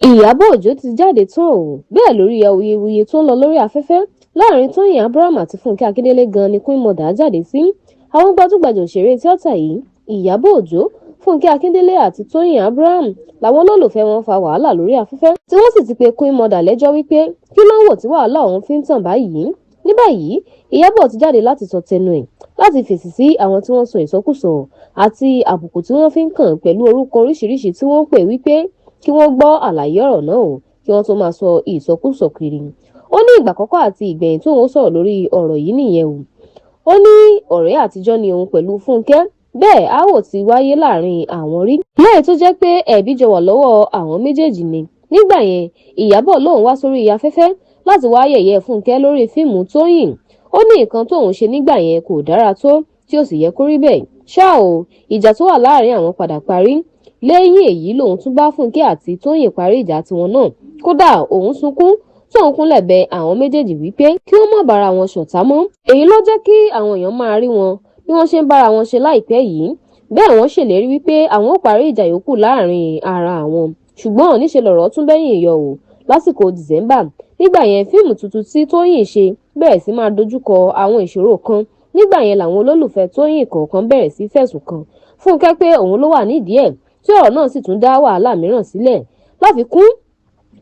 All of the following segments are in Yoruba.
Ìyábọ̀ Òjó ti jáde tán o. Bẹ́ẹ̀ lórí awuyewuye tó ń lọ lórí afẹ́fẹ́ láàrin Tóyìn Abraham àti Fúnkẹ́ Akíndélé gan ni Queen Mother jáde sí. Àwọn gbajúgbajà òṣèré tíátà yìí, Ìyábọ̀ Òjó, Fúnkẹ́ Akíndélé àti Tóyìn Abraham, làwọn olólùfẹ́ wọn fa wàhálà lórí afẹ́fẹ́, tí wọ́n sì ti pe Queen Mother lẹ́jọ́ wípé kí ló ń wò tí wàhálà ọ̀hún fi ń tàn báyìí. Ní báyìí, Ìyábọ̀ ti jáde láti sọ tẹnu ẹ̀, láti fèsì sí àwọn tí wọ́n sọ ìsọkúsọ àti àbùkù tí wọ́n fi ń kàn pẹ̀lú orúkọ oríṣiríṣi tí wọ́n ń pè, wípé kí wọ́n gbọ́ àlàyé ọ̀rọ̀ náà o, kí wọ́n tó máa sọ ìsọkúsọ kiri. Ó ní ìgbà àkọ́kọ́ àti ìgbẹ̀yìn tóun ó sọ̀rọ̀ lórí ọ̀rọ̀ yìí nìyẹn o. Ó ní ọ̀rẹ́ àtijọ́ ni òun pẹ̀lú Fúnkẹ́, bẹ́ẹ̀ aáwọ̀ ti wáyé láàrin àwọn rí, lẹ́yìn tó jẹ́ pé ẹ̀bi jọ wà lọ́wọ́ àwọn méjèèjì ni. Nígbà yẹn, Ìyábọ̀ lòun wá sórí afẹ́fẹ́ láti wá yẹ̀yẹ́ Fúnkẹ́ lórí fíìmù Tóyìn. Ó ní nǹkan tóun ṣe nígbà yẹn kò dára tó, tí ó sì yẹ kó rí bẹ́ẹ̀. Ṣá o, ìjà tó wà láàrin àwọn padà parí. Lẹ́yìn èyí lòun tún bá Fúnkẹ́ àti Tóyìn parí ìjà tiwọn náà. Kódà, òun sunkún tóun kúnlẹ̀ bẹ àwọn méjèèjì wípé kí wọ́n má bára wọn ṣọ̀tá mọ́. Èyí ló jẹ́ kí àwọn èèyàn máa rí wọn bí wọ́n ṣe ń bára wọn ṣe láìpẹ́ yìí. Bẹ́ẹ̀ wọ́n ṣèlérí wípé àwọn ó parí ìjà yòókù láàrin ara àwọn, ṣùgbọ́n níṣe lọ̀rọ̀ tún bẹ́yìn yọ o. Lásìkò December nígbà yẹn, fíìmù tuntun tí Tóyìn ṣe bẹ̀rẹ̀ sí máa dojúkọ àwọn ìṣòro kan. Nígbà yẹn làwọn olólùfẹ́ Tóyìn kọ̀ọ̀kan bẹ̀rẹ̀ sí fẹ̀sùn kàn Fúnkẹ́ pé òun ló wà nídìí ẹ̀, tí ọ̀rọ̀ náà sì tún dá wàhálà mìíràn sílẹ̀. Láfikún,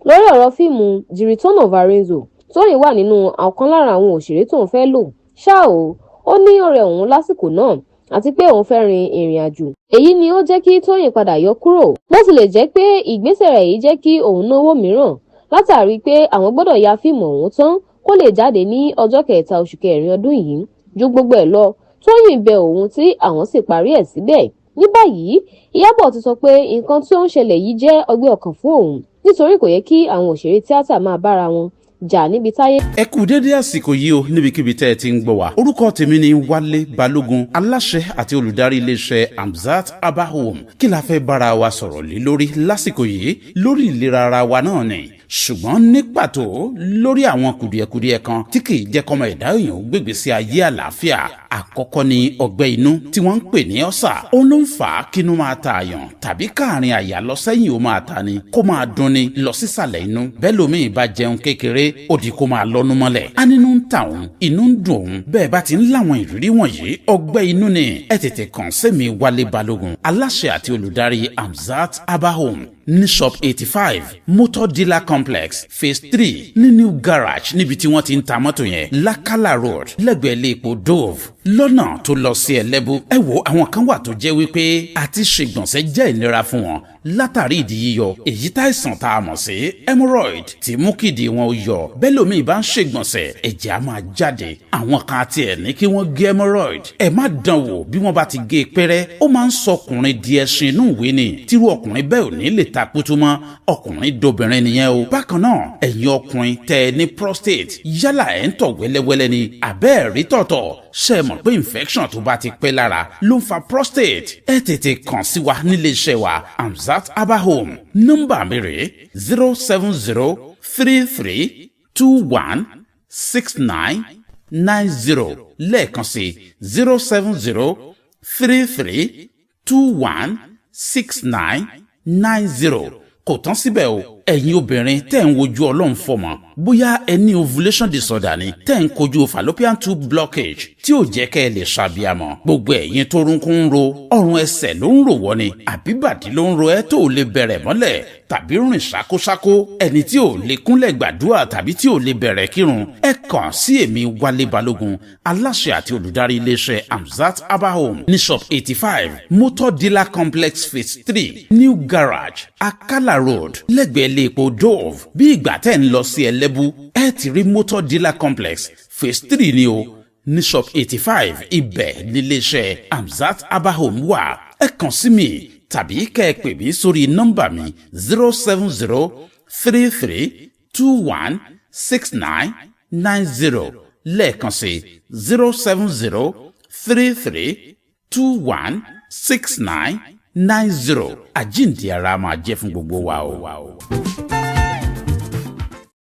lórí ọ̀rọ̀ fíìmù The Return of Arinzo, Tóyìn wà nínú ọ̀kan lára àwọn òṣèré tóun fẹ́ lò. Ṣá o, ó ní ọ̀rẹ́ òun lásìkò náà àti pé òun fẹ́ rin ìrìn àjò. Èyí ni ó jẹ́ kí Tóyìn padà yọ kúrò, bó tilẹ̀ jẹ́ pé ìgbésẹ̀ rẹ̀ yìí jẹ́ kí òun náwó mìíràn, látàrí pé àwọn gbọ́dọ̀ ya fíìmù ọ̀hún tán kó lè jáde ní ọjọ́ 3 oṣù kẹrin ọdún yìí. Ju gbogbo ẹ̀ lọ, Tóyìn bẹ òun, tí àwọn sì parí ẹ̀ síbẹ̀. Ní báyìí, Ìyábọ̀ ti sọ pé nǹkan tí ó ń ṣẹlẹ̀ yìí jẹ́ ọgbẹ́ ọkàn fún òun, nítorí kò yẹ kí àwọn òṣèré tíátà máa bára wọn jà níbi táyé. Ẹ kú dédé àsìkò yìí o, níbikíbi tẹ́ ẹ ti ń gbọ́ wá. Orúkọ tèmi ni Wálé Balógun, aláṣẹ àti olùdarí iléeṣẹ́ Amzat Herbal Home. Kí la fẹ́ bára wa sọ̀rọ̀ lé lórí lásìkò yìí? Lórí ìlera ara wa náà ni, ṣùgbọ́n ní pàtó lórí àwọn kùdìẹ̀kudiẹ kan tí kì í jẹ́ kọ́mọ ẹ̀dá èèyàn gbégbé sí ayé àlàáfíà. Àkọ́kọ́ ni ọgbẹ́ inú tí wọ́n ń pè ní ulcer. Òun ló ń fà á kínú máa ta àyàn, tàbí káàrin àyà lọ sẹ́yìn ó máa ta ni, kó máa dunni lọ sísàlẹ̀ inú. Bẹ́ẹ̀ lómi ìbá jẹun kékeré, ó di kó máa lọ́nu mọ́lẹ̀, á nínú ń ta òun, inú ń dùn òun. Bẹ́ẹ̀ bá ti ń láwọn ìrírí wọ̀nyí, ọgbẹ́ inú ni. Ẹ tètè kàn sẹ́mi Wálé Balógun, aláṣẹ àti olùdarí Amzat Herbal Home, ní Shop 85, Motor Dealer Complex, Phase 3, ní New Garage, níbi tí wọ́n ti ń ta mọ́tò yẹn, Lakala Road, lẹ́gbẹ̀ẹ́ ilé epo Dove, lọ́nà tó lọ sí Ẹlẹ́bú. Ẹ wo, àwọn kan wà tó jẹ́ wípé àti ṣègbọ̀nsẹ̀ jẹ́ ìnira fún wọn látàrí ìdí yíyọ, èyí táìsàn tá a mọ̀ sí hemorrhoid tí mú kìdí wọn ó yọ. Bẹ́ẹ̀ lómi bá ń ṣègbọ̀nsẹ̀, ẹ̀jẹ̀ á máa jáde. Àwọn kan àti ẹ̀ ní kí wọ́n gé hemorrhoid. Ẹ má dán wò. Bí wọ́n bá ti gé e pẹ́rẹ́, ó máa ń sọkùnrin di ẹṣin inú ìwé ni, tírú ọkùnrin bẹ́ẹ̀ ò ní lè ta kútú mọ́. Ọkùnrin dobìnrin nìyẹn o. Bákan náà, ẹ̀yin ọkùnrin tẹ́ ẹ ní prostate, yálà ẹ̀ ń tọ̀ wẹ́lẹ́wẹ́lẹ́ ni àbẹ́ ẹ̀ rí tọ̀tọ̀, ṣe é mọ̀ pé infection tó bá ti pẹ́ lára ló ń fa prostate? Ẹ tètè kàn sí wa nílé iṣẹ́ wa, Amzat Herbal Home. Nọ́mbà mi rèé: 07033216990. Lẹ́ẹ̀kan sí: 07033216990. Kò tán síbẹ̀ o. Ẹ̀yin obìnrin tẹ́ ń wojú Ọlọ́run fọmọ, bóyá ẹ ní ovulation disorder ni, tẹ́ ń kojú fallopian tube blockage tí ò jẹ́ kẹ́ ẹ lè ṣàbíamọ, gbogbo ẹ̀yin tó rúnkún ń ro, ọrùn ẹsẹ̀ ló ń rò wọ́ ni, àbíbàdí ló ń ro ẹ́ tó lè bẹ̀rẹ̀ mọ́lẹ̀ tàbí rìn ṣákóṣákó, ẹni tí ò lè kúnlẹ̀ gbàdúrà tàbí tí ò lè bẹ̀rẹ̀ kírun, ẹ kàn sí èmi Wálé Balógun, aláṣẹ àti olùdarí iléeṣẹ́ Amzat Herbal Home, ní Shop 85, Motor Dealer Complex, Phase 3, New Garage, Akala Road, lẹ́gbẹ̀ẹ́ ilé epo Dove. Bí ìgbà tẹ́ ń lọ sí Ẹlẹ́bú, ẹ ti rí Motor Dealer Complex, Phase 3 ni o, ní Shop 85. Ibẹ̀ níléeṣẹ́ Amzat Herbal Home wà. Ẹ kàn sí mi tàbí kẹ́ ẹ pè mí sórí nọ́mbà mi: 07033216990. Lẹ́ẹ̀kan sí: 07033216990. Àjíǹde ara máa jẹ́ fún gbogbo wa o.